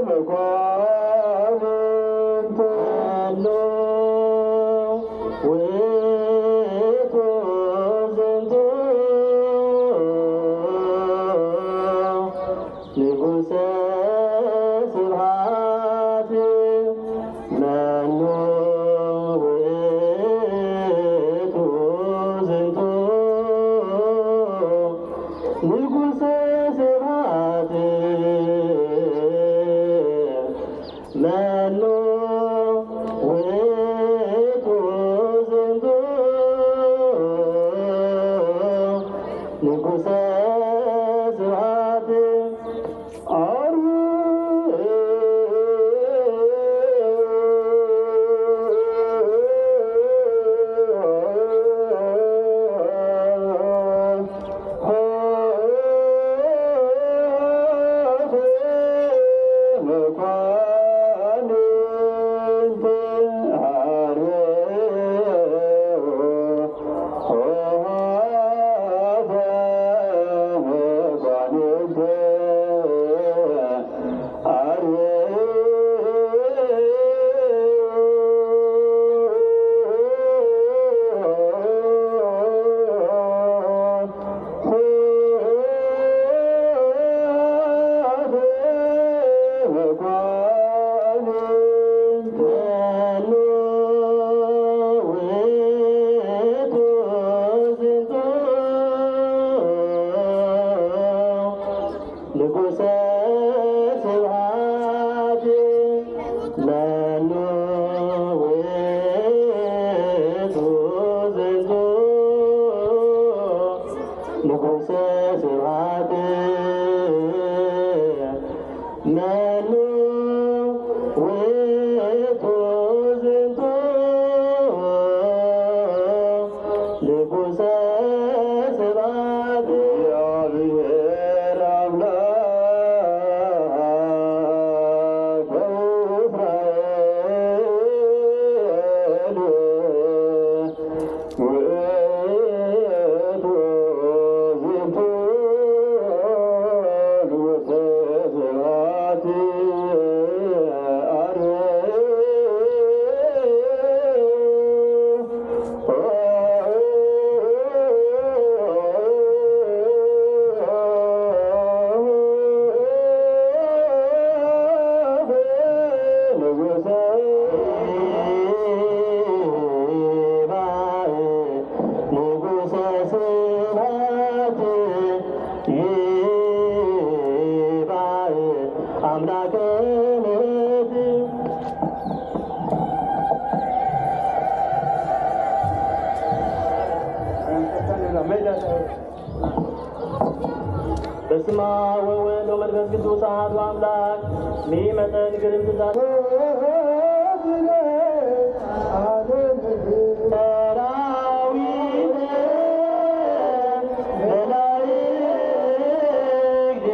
መኳንንት። መኑ ውእቱ ዝንቱ ንጉሰ ስብሐት? መኑ ውእቱ ዝንቱ ንጉሰ ስብሐት? መኑ ውእቱ ዝንቱ ንጉሰ ስብሐት? ንጉሰ ስብሐት መኑ ውእቱ ዝንቱ ንጉሰ ስብሐት መኑ ውእቱ ዝንቱ ንጉሰ ስብሐት? እግዚአብሔር አምላክ ወእስራኤል ውእቱ ዝንቱ ንጉሰ ስብሐት። ንጉሰ ስብሐት ይባእ ኣምላከ ምሕረት። በስመ አብ ወወልድ ወመንፈስ ቅዱስ አሐዱ አምላክ። ሚመጠን ግርም ትእዛዝ ሰራዊት መላእክት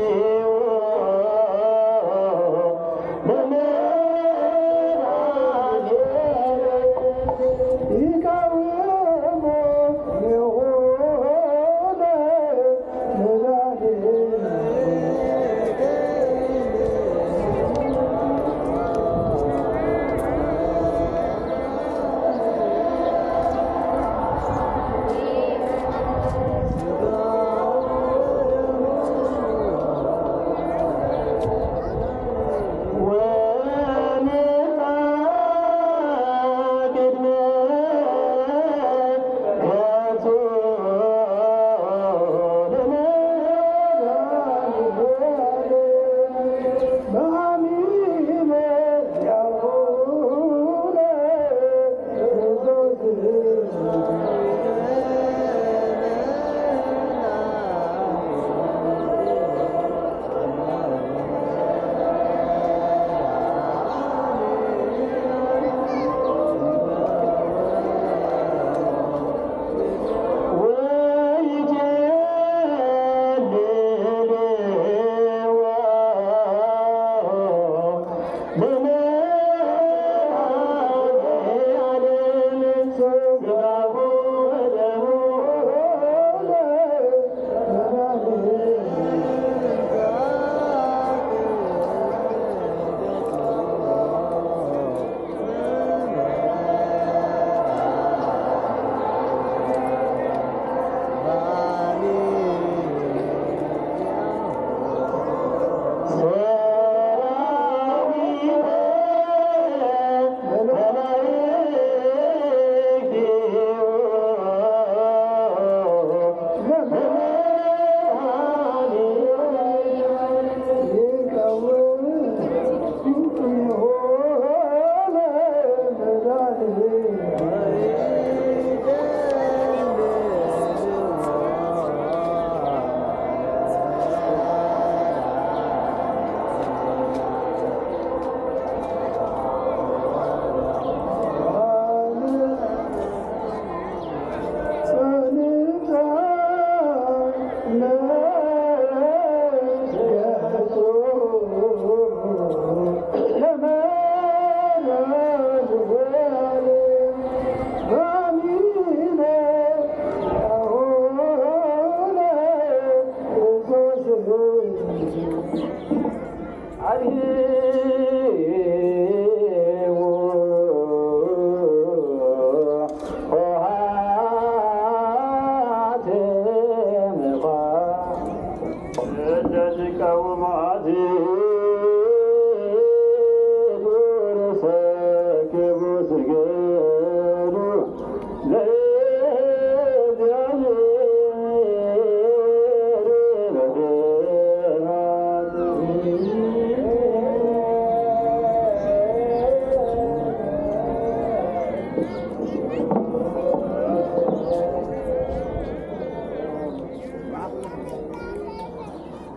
ስገዱ ለእግዚኣብሔር በፍርሃት።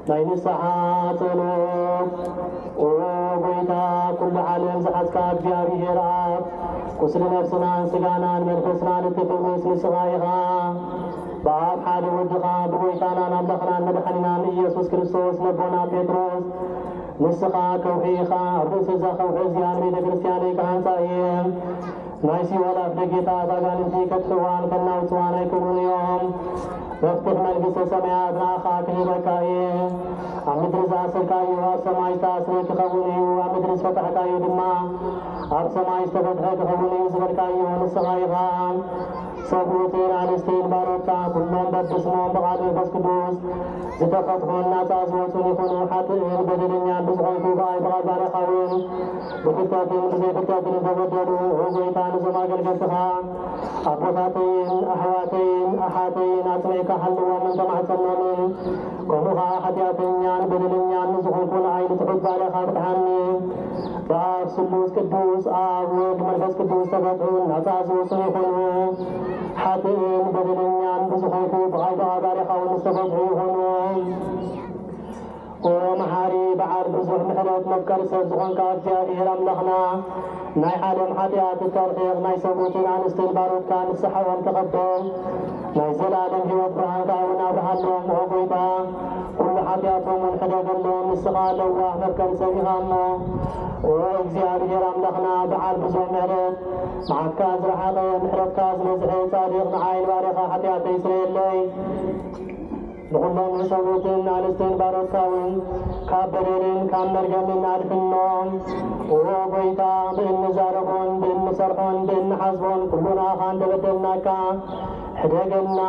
ናይ ንስሓ ጸሎት። ኦ ጎይታ፣ ኩሉ ዓለም ዝሓዝካ እግዚኣብሔር ኣብ፣ ቁስሊ ነፍስናን ስጋናን መንፈስናን እትፍውስ ንስኻ ኢኻ። ብኣብ ሓደ ወድኻ፣ ብጎይታናን ኣምላኽናን መድሓኒናን ኢየሱስ ክርስቶስ፣ ነቦና ጴጥሮስ፣ ንስኻ ከውሒ ኢኻ፣ ኣብ ርእሲ እዛ ከውሒ እዚኣ ንቤተ ክርስቲያነይ ክሃንጻ እየ። ናይ ሲኦል ኣፍደጌታት ኣጋንንቲ ከጥፍእዋን ከናውጽዋን ኣይክእሉን እዮም። መፍትሕ መንግስተ ሰማያት ንኣኻ ክህበካ እየ። ኣብ ምድሪ ዝኣሰርካዮ ኣብ ሰማይ ዝተኣስረ ክኸውን እዩ፣ ኣብ ምድሪ ዝፈታሕካዮ ድማ ኣብ ሰማይ ዝተፈትሐ ክኸውን እዩ ዝበልካዮ ንስኻ ኢኻ። ሰብኡትን ኣንስትን ባሮትካ ኩሎም በብስሞም ብቓል መንፈስ ቅዱስ ዝተፈትሑን ናጻ ዝወጹን ይኹኑ፣ ሓጥእን በደለኛን ብዝኾንኩ ብኣይ ብቓል ባርያኻ እውን ብፍልጠትን ብዘይፍልጠትን ዝተበደሉ፣ ኦ ጎይታ፣ ነዞም ኣገልገልትኻ ኣቦታተይን ኣሕዋተይን ኣሓተይን ኣጽኒዕካ ሓልዎም እንተማሕጸኖምን፣ ከምኡ ኸዓ ሓጢኣተኛን በደለኛን ንዝኾንኩ ንዓይ ንትሑት ባርያኻ ፍትሓኒ። ብኣብ ስሉስ ቅዱስ፣ ኣብ ወልድ መንፈስ ቅዱስ ዝተፈትሑ ናጻ ዝወጹን ይኹኑ። ሓጥእን በደለኛን ብዝኾንኩ ብቓል ባርያኻ እውን ዝተፈትሑ ይኹኑ። ኦ መሓሪ በዓል ብዙሕ ምሕረት መፍቀሪ ሰብ ዝኾንካ እግዚኣብሔር ኣምላኽና፣ ናይ ዓለም ሓጢኣት እተርሕቕ ናይ ሰብኡትን ኣንስትን ባሮትካ ንስሓኦም ተቐበል። ናይ ዘለኣለም ህይወት ብርሃንካ እውን ኣብርሃሎም። ኦ ጎይታ፣ ኩሉ ሓጢኣቶም እውን ሕደገሎም። ንስኻ ለዋህ መፍቀሪ ሰብ ኢኻ እሞ። ኦ እግዚኣብሔር ኣምላኽና በዓል ብዙሕ ምሕረት፣ መዓትካ ዝረሓቐ ምሕረትካ ዝበዝሐ ጻድቕ ንዓይ ንባርያኻ ሓጢኣተይ ስረየለይ። ንኹሎም ንሰብኡትን ኣንስትን ባሮትካ እውን ካብ በደልን ካብ መርገምን ኣድሕኖም። ኦ ጎይታ፣ ብእንዛረቦን ብእንሰርሖን ብእንሓስቦን ኩሉ ንኣኻ እንተበደልናካ፣ ሕደገና፣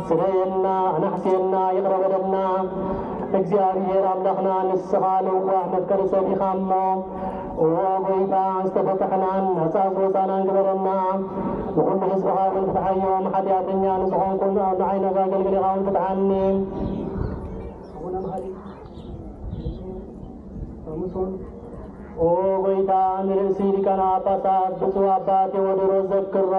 ስረየና፣ ኣናሕስየና፣ ይቕረ በለልና። እግዚኣብሔር ኣምላኽና፣ ንስኻ ለዋህ መፍቀሪ ሰብ ኢኻ እሞ፣ ኦ ጎይታ፣ ዝተፈታሕናን ናጻ ዝወጻናን ግበረና። ንኹሉ ህዝብኻ እውን ፍትሓዮም። ሓጢኣተኛ ንዝኾንኩ ንዓይ ነዛ ኣገልግሊኻ እውን ፍትሓኒ። ኣቡነ መሓሪ ሳምሶን። ኦ ጎይታ፣ ንርእሲ ሊቃነ ጳጳሳት ብፁዕ ኣባ ቴዎድሮስ ዘክሮ፣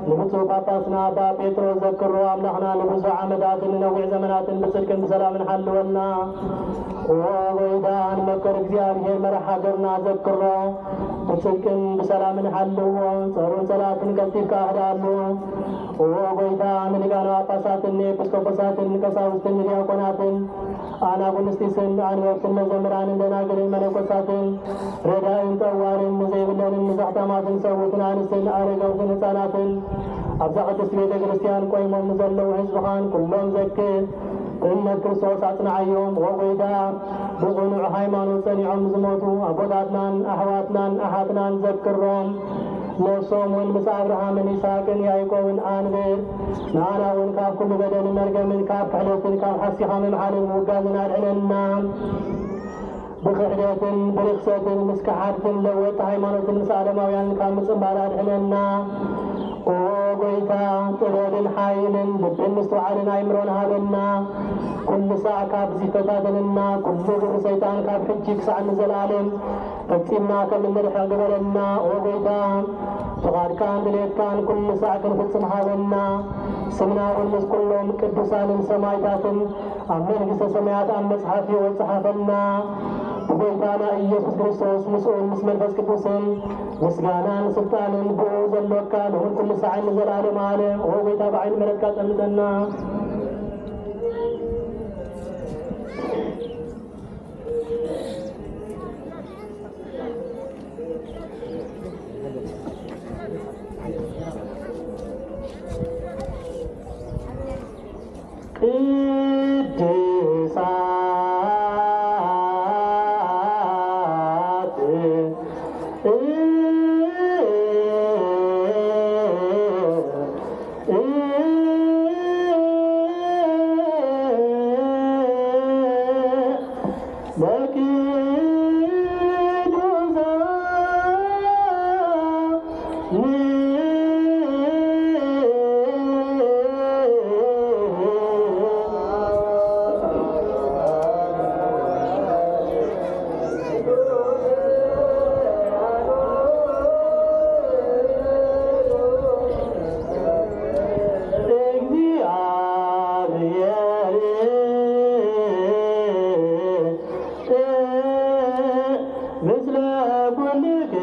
ንብፁዕ ጳጳስና ኣባ ጴጥሮስ ዘክሮ። ኣምላኽና ንብዙሕ ዓመታትን ንነዊሕ ዘመናትን ብጽድቅን ብሰላምን ሓልወና። ኦ ጎይታ፣ ንመከር እግዚኣብሔር መራሕ ሃገርና ዘክሮ፣ ብጽድቅን ብሰላምን ሓልዎ፣ ጸሩን ጸላእትን ቀልጢፍካ ኣህድኣሉ። ኦ ጎይታ፣ ንሊቃነ ጳጳሳትን ንኤጲስቆጶሳትን ንቀሳውስትን ንዲያቆናትን ኣናጉንስጢስን ኣንበብትን መዘምራንን ደናግልን መነኮሳትን ረዳእን ጠዋርን ንዘይብለንን ንዘኽታማትን ሰብኡትን ኣንስትን ኣረጋውትን ህፃናትን ኣብዛ ቅድስት ቤተ ክርስቲያን ቆይሞም ንዘለዉ ህዝብኻን ኩሎም ዘክር። ብእምነት ክርስቶስ ኣጽንዓዮም። ኦ ጎይታ፣ ብቕኑዕ ሃይማኖት ጸኒዖም ዝሞቱ ኣቦታትናን ኣሕዋትናን ኣሓትናን ዘክሮም። ነፍሶም እውን ምስ ኣብርሃምን ይስሐቅን ያዕቆብን ኣንብር። ንኣና እውን ካብ ኩሉ በደልን መርገምን ካብ ክሕደትን ካብ ሓሲኻ ምምዓልን ምውጋዝን ኣድሕነና። ብክሕደትን ብርክሰትን ምስ ከሓድትን ለወጥቲ ሃይማኖትን ምስ ዓለማውያን ካብ ምጽንባር ኣድሕነና። ኦ ጎይታ፣ ጥበብን ሓይልን ልብን ምስትውዓልን ኣይምሮን ሃበና። ኩሉ ሳዕ ካብ ዝፈታተነና ኩሉ ግብሪ ሰይጣን ካብ ሕጂ ክሳዕ ንዘለኣለም ፈጺምና ከም እንርሕቕ ግበረና። ኦ ጎይታ፣ ፍቓድካን ድሌትካን ኩሉ ሳዕ ክንፍጽም ሃበና። ስምና እውን ምስ ኩሎም ቅዱሳንን ሰማዕታትን ኣብ መንግስተ ሰማያት ኣብ መጽሓፍ ሕይወት ጸሓፈልና። ብጎይታና ኢየሱስ ክርስቶስ ምስኡን ምስ መንፈስ ቅዱስን ምስጋናን ስልጣንን ብኡ ዘሎካ ልኹን ኩሉ ሳዕን ንዘለዓለም ዓለም። ኦ ጎይታ፣ ብዓይኒ ምሕረትካ ጸምተና። ቅድሳት እግዚአብሔር ምስለ ኩልክሙ።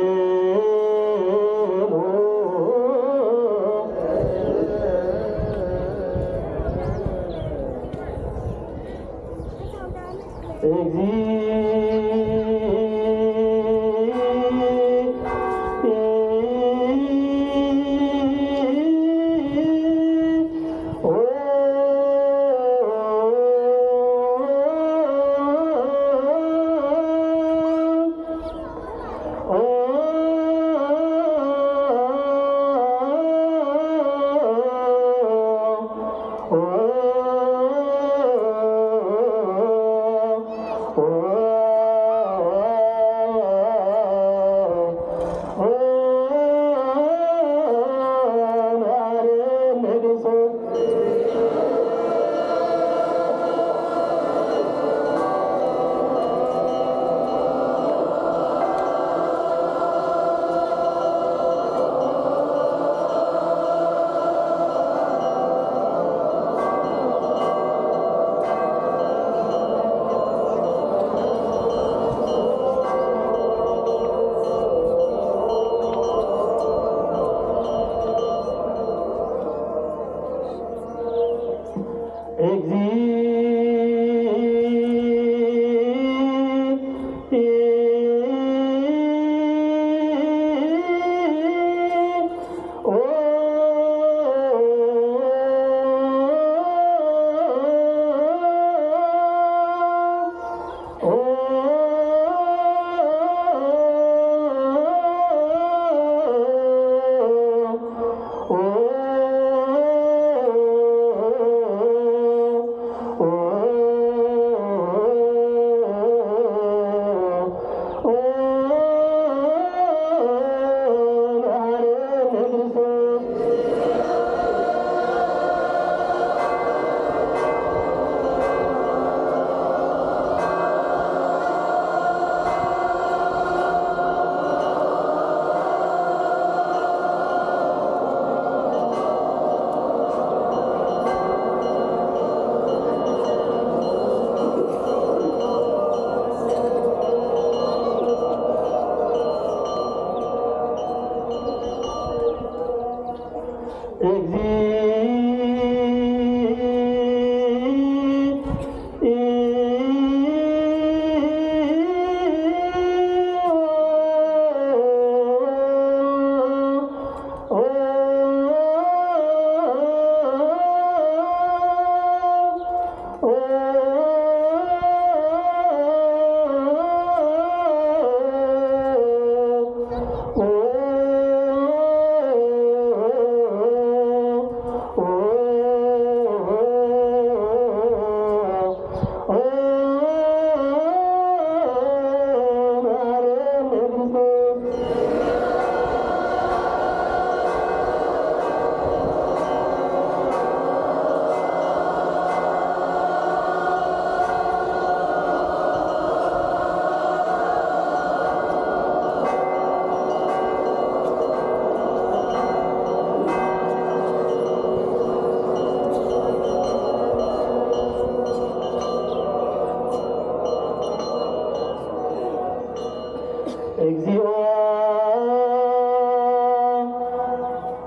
እግዚኦ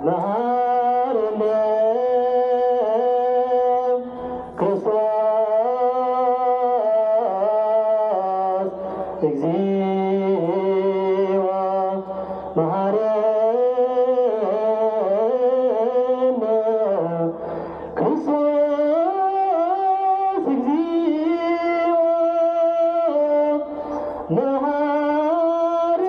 መሐረነ ክርስቶስ። እግዚኦ መሐረነ ክርስቶስ። እግዚኦ መሐረነ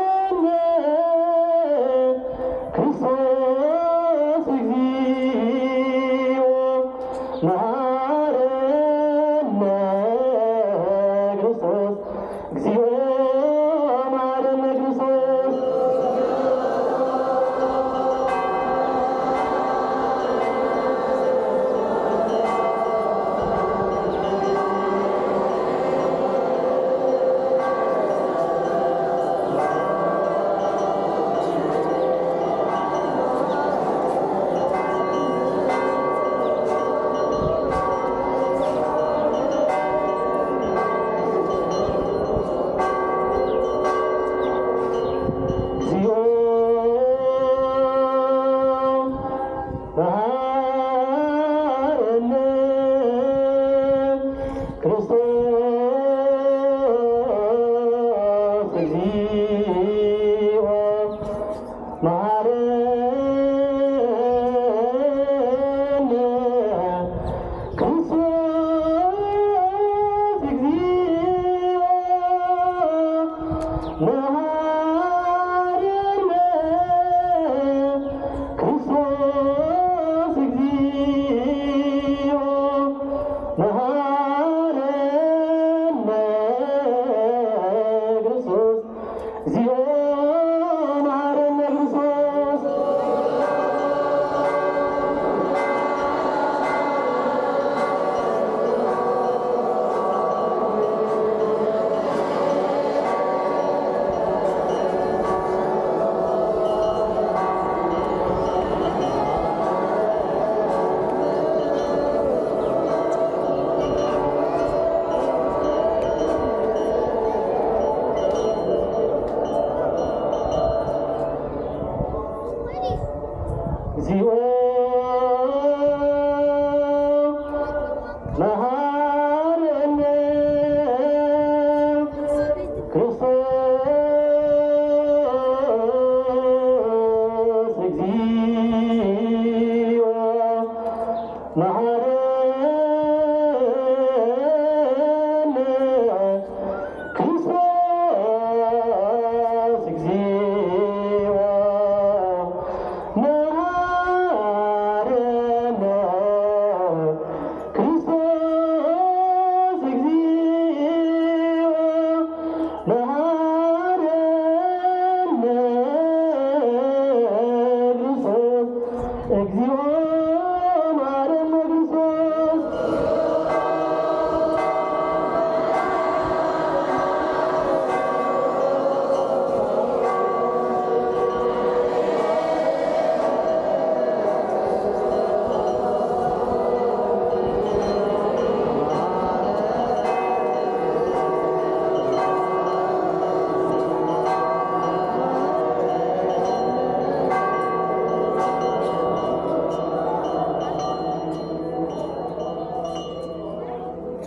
እግዚኦ መሐረነ ክርስቶስ። እግዚኦ መሐረነ ክርስቶስ። እግዚኦ መሐረነ ክርስቶስ። እግዚኦ መሐረነ ክርስቶስ። እግዚኦ መሐረነ ክርስቶስ። እግዚኦ መሐረነ ክርስቶስ።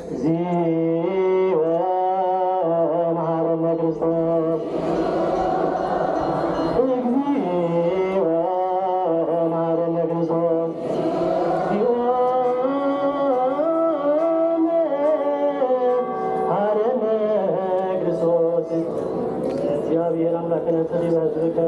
እግዚኦ መሐረነ ክርስቶስ። እግዚኦ መሐረነ ክርስቶስ። እግዚኦ መሐረነ ክርስቶስ። እግዚአብሔር አምላክነ ጸዲበ ዝርከ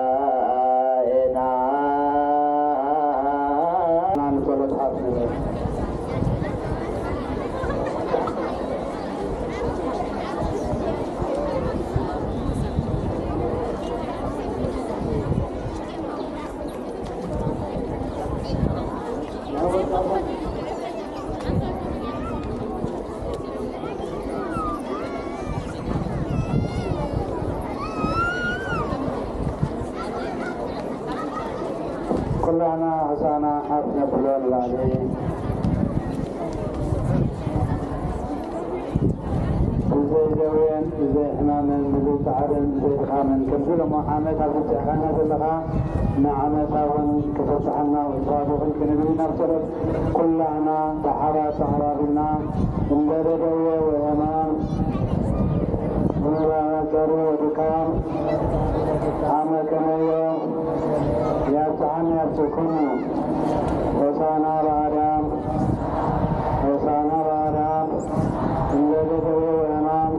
ሆሳዕና። ንጸሎት ሓፍ ንበል። ኩላህና ሆሳዕና ሓፍ ነብሎ ንላዕሊ። ብዘይ ደዌን ብዘይ ሕማምን ብዘይ ጻዕርን ብዘይ ድኻምን ከምዚ ሎሚ ዓመት ኣብ ዝብጽሐና ዘለኻ ንዓመታ እውን ክተብጽሓና ወትፋዱኽን ክንብል ኢና ብጸሎት ኩላህና ብሓባር ተቐራሪብና እንደ ደዌ ወሕማም እንደ ጸሩ ወድካም ኣመ ከመዮ ያብጽሓኒ ያብጽሕኩሙ። ሆሳዕና በአርያም፣ ሆሳዕና በአርያም፣ እንደ ደዌ ወሕማም፣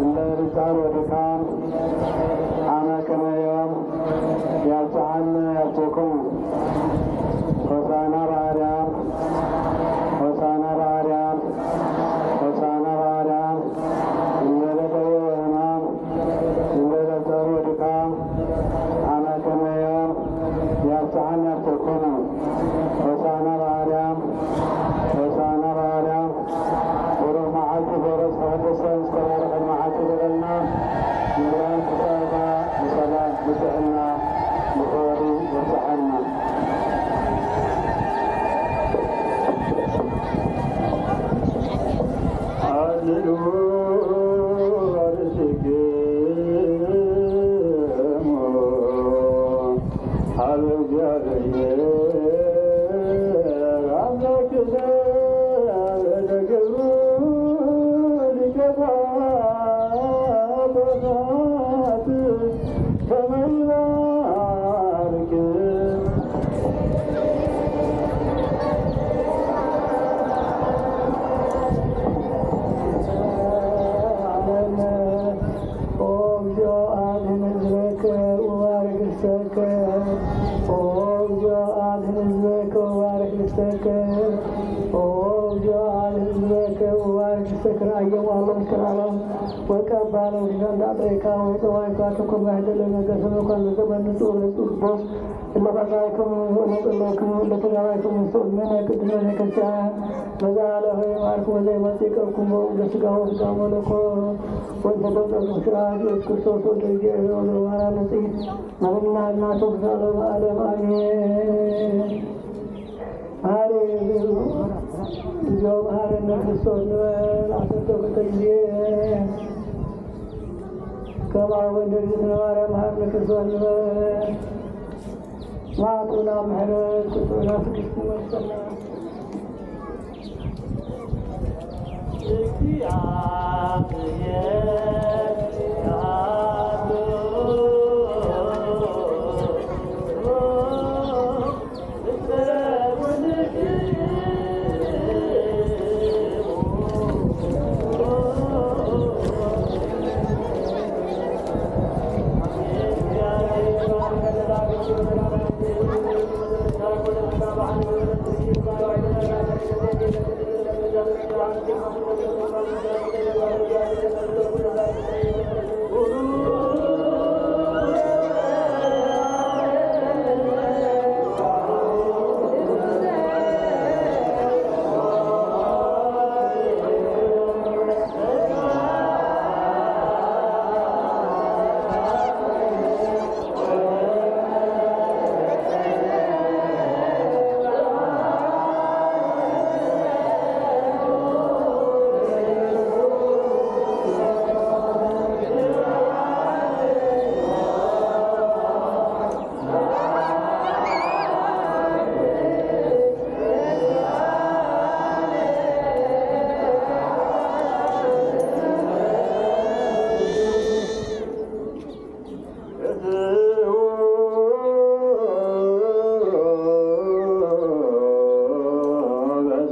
እንደ ጸሩ ወድካም ኣመ ከመዮ ያብጽሓኒ ያብጽሕኩሙ። ሆሳዕና በአርያም፣ ሆሳዕና በአርያም፣ ሆሳዕና በአርያም፣ እንደ ደዌ ወሕማም፣ እንደ ጸሩ ወድካም ኣመ ከመዮ ያብጽሓኒ ያብጽሕኩሙ። ሆሳዕና በአርያም፣ ሆሳዕና በአርያም። ብሩኽ መዓልቲ፣ ብሩኽ ቅዱስ ዝተባረኸት መዓልቲ ይግበረልና። ምእንታን ክሳብካ ብሰላም ብጥዕና ብኽብሪ ይብጽሓና። ኣልሉ ኣርእስክሙ ሀበ እግዚአብሔር አምላክነ ለገብሩ ሊቀ ጳጳሳት ከመ ይባርክ። ኦ እግዚኦ አድን ህዝበከ ወባርክ ርስተከ። ኦ እግዚኦ አድን ህዝበከ ወባርክ ርስተከ። ኦ እግዚኦ አድን ህዝበከ ወባርክ ርስተከ። ረአዮም አሎም እስከ ለዓለም ወቀባሎም ኪዳን ዳጥሬካ ወይጠዋይካ ተኮባህ ደለ ነገሰ መኳን ዘተመንጡ ወለጡ ልቦ እለ ቀጻይኩም ወለጥለኩም እለ ተጋባይኩም ውስጥ ምን ቅድመ ቤተክርስቲያን በዛ ለኸ ማርክ ወዘይ መጽእ ይቀርኩም በእንተ ስጋ ወስጋ መለኮት ወእንተ ተንጠልጥል ስርዓት ኢየሱስ ክርስቶስ ወደ እግዚአብሔር ወደ ማርያም ንጽሕት መብልና እናቱ ክሳለ በዓለም አሜን። መሐሪ እግዚኦ መሐረነ ክርስቶስ ንበል። ዓሰርተ ክልተ ግዜ ከማሁ በእንተ እግዝእትነ ማርያም መሐረነ ክርስቶስ ንበል። መዓቱና ምሕረት ቁጥዑና ትዕግስቲ መልሰና።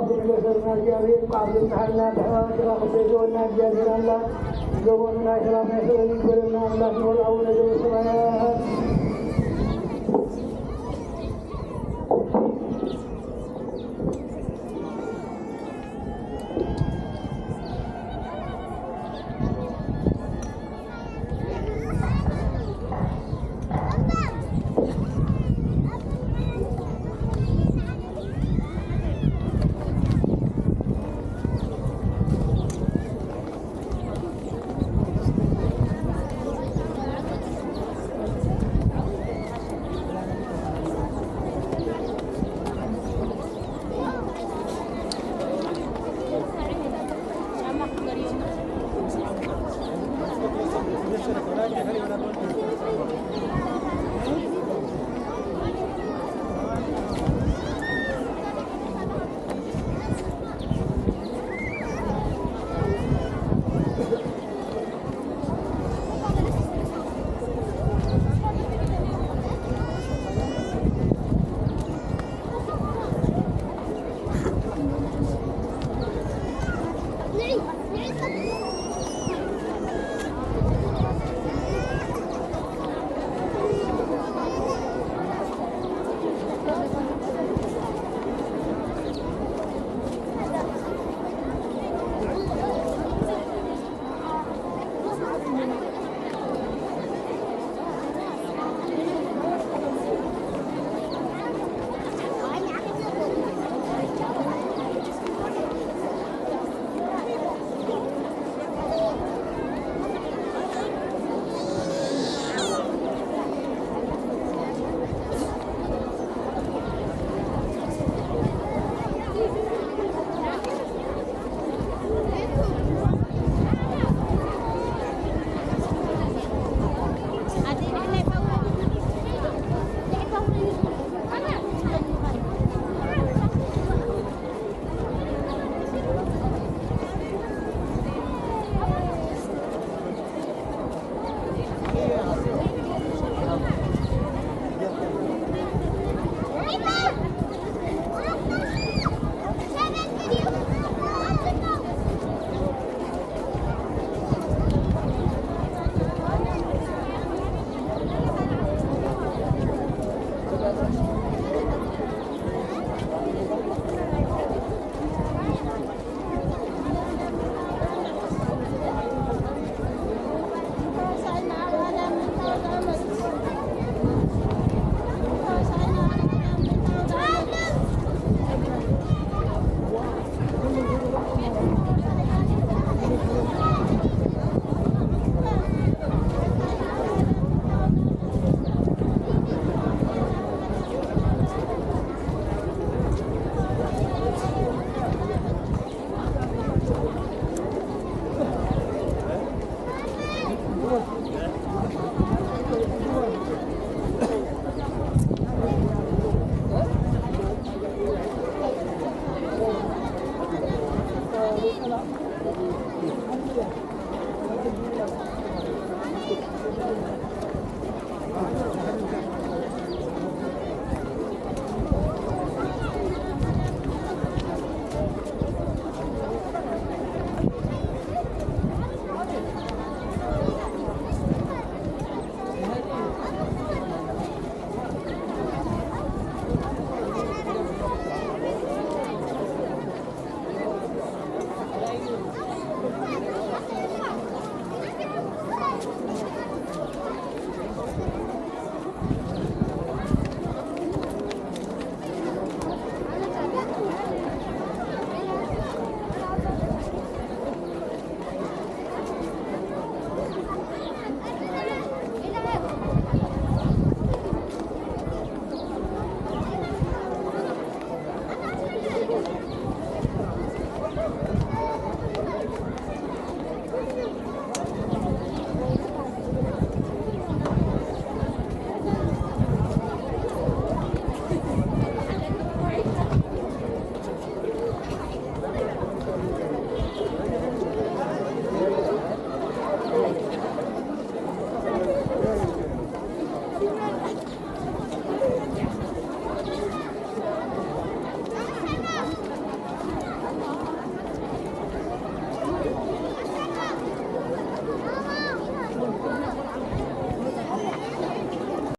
ኣምላኽ ኩሉ ገሰብና እግዚኣብሔር ቃል ዝምሓልና ብሕዋ ስራ ክቤት ወና እግዚኣብሔር ኣምላኽ ዘመኑ ናይ ሰላም ናይ ፍቕርን ይግበረልና ኣምላኽ ንወልኣዊ ነገር ሰማያት